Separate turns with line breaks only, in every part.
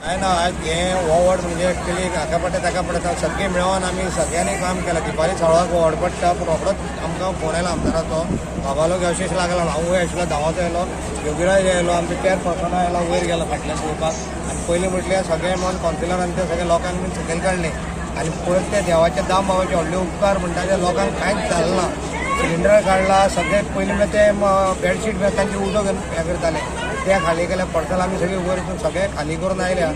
काय ना, आज हें हो वॉर्ड म्हणजे एक्चुली हाका पडटा ताका पडटा, सगळें मेळोन आमी सगळ्यांनी काम केलां. दिपाली साळवाक वॉर्ड पडटा, पूण रोखडोच आमकां फोन आयलो आमदाराचो, बाबालो अशें लागला. हांव वयर आशिल्लो, धांवत आयलो, योगीराज आयलो, आमचे चेअरपर्सना आयलो, वयर गेलो फाटल्यान पळोवपाक. आनी पयलीं म्हटल्यार सगळे मेळोन कावन्सिलरान ते सगळे लोकांक बीन सकयल काडले. आनी परत ते देवाचे, दाम बाबाचे व्हडले उपकार म्हणटा ते लोकांक कांयच जालें ना. सिलिंडर काडला सगळे. पयलीं म्हळ्यार ते बेडशीट बी तांचे उदक हें करताले, ते खाली केले. पर्सल आमी सगळी वयर वचून सगळे खाली करून आयल्या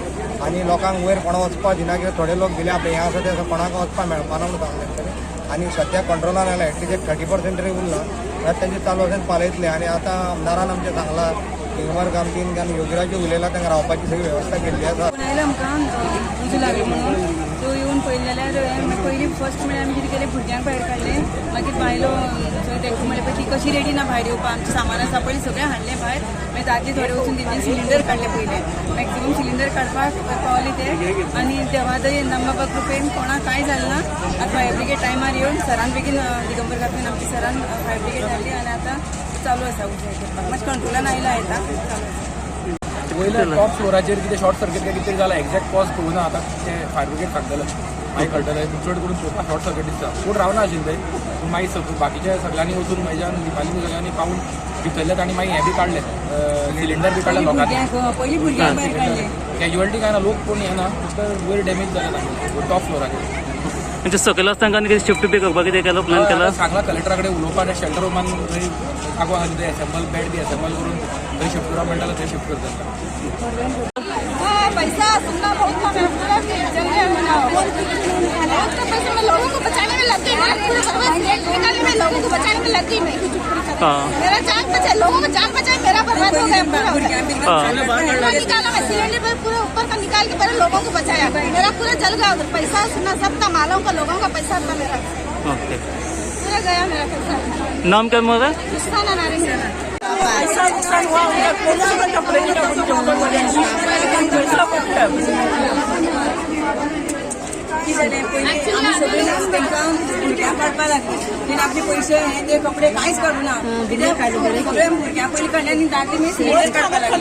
आनी लोकांक वयर कोणा वचपाक दिना, कित्याक थोडे लोक भिले. आपले हें आसा तें कोणाक वचपाक मेळपाना म्हणून सांगलें तेंच्यांनी. आनी सद्या कंट्रोलान आयला, एटलीस्ट एक 30% तरी उरला. म्हळ्यार तेंचे चालू आसा, पालयतले. आनी आतां आमदारान आमचें सांगलां, दिगंबर कामतीन आनी योगीराजूय उलयला, तांकां रावपाची सगळी वेवस्था केल्ली आसा.
फोन आयलो आमकां, उजो लागलो म्हणून. सो येवन पळयलें जाल्यार पयलीं फर्स्ट म्हळ्यार आमी कितें केलें, भुरग्यांक भायर काडलें. मागीर बायलो तांकां म्हणलें पळय, ती कशी रेडी ना भायर येवपाक. आमचें सामान आसा पयलीं सगळें हाडलें भायर. मागीर दादले थोडे वचून तेंच्यानी सिलिंडर काडले पयलें. मॅक्सिमम सिलिंडर काडपाक पावले ते. आनी देवादयेन, दामबाबा कृपेन कोणाक कांय जालें ना. आतां फायर ब्रिगेड टायमार येवन सरान बेगीन, दिगंबर कामतीन आमच्या सरान फायर ब्रिगेड हाडली आनी आतां चालू आसा उजो करपाक. मातशें कंट्रोलान आयला, येता, चालू आसा.
वयल्या टॉप फ्लोराचेर कितें शॉर्ट सर्किट काय कितें तरी जाला, एक्झॅक्ट कॉज कळूना. आतां ते फायर ब्रिगेड सांगतले, मागीर कळटलें. चड करून पळोवपाक शॉर्ट सर्किट दिसता. कोण रावना आशिल्ले थंय, पूण मागीर बाकीच्या सगळ्यांनी वचून म्हज्यान दिपाली सगळ्यांनी पावून भितरले तांणी मागीर हें बी काडलें, सिलिंडर बी काडले लोकांनी.
भुरग्यांक पयलीं भुरग्यांक भायर काडले.
कॅज्युअलिटी काय ना, लोक कोण येना, फक्त वयर डॅमेज जाले तांचे टॉप फ्लोराचेर.
म्हणजे सकयल आसतना तांकां कितें शिफ्ट बी करपाक कितें केलो, प्लॅन केला?
आतां सांगला कलेक्टरा कडेन उलोवपाक, शेल्टर होमान थंय जागो आसा तिथे एसेंबल बेड बी एसेंबल करून थंय शिफ्ट करा म्हणटा, थंय शिफ्ट करता.
हाँ, पैसा सुनना बहुत कम है, पूरा जल गया मेरा। बहुत कम पैसे में लोगों को बचाने में लग गई मैं, पूरे बर्बाद निकालने में, लोगों को बचाने में लग गई मैं। मेरा जान बचाए, लोगों का जान बचाए, मेरा बर्बाद हो गया पूरा। पूरा निकाला मैं सिलेंडर पर, पूरा ऊपर का निकाल के पहले लोगों को बचाया। मेरा पूरा जल गया उधर, पैसा सुना सबका, मालों का, लोगों का पैसा था मेरा। पूरा गया मेरा पैसा।
नाम क्या तुम्हारा?
रुस्ताना नारंगी।
पैसा नुकसान हुआ उनका, कौन सा कपड़े का पैसा
कितें जालें, पयलीं आमी सगळीं तांकां भुरग्यांक काडपाक लागली. तेणी आपले पयशे हे ते कपडे कांयच काडूना. कित्याक सगळे भुरग्यां पयलीं काडले आनी दादले मागीर सिलिंडर काडपाक लागले.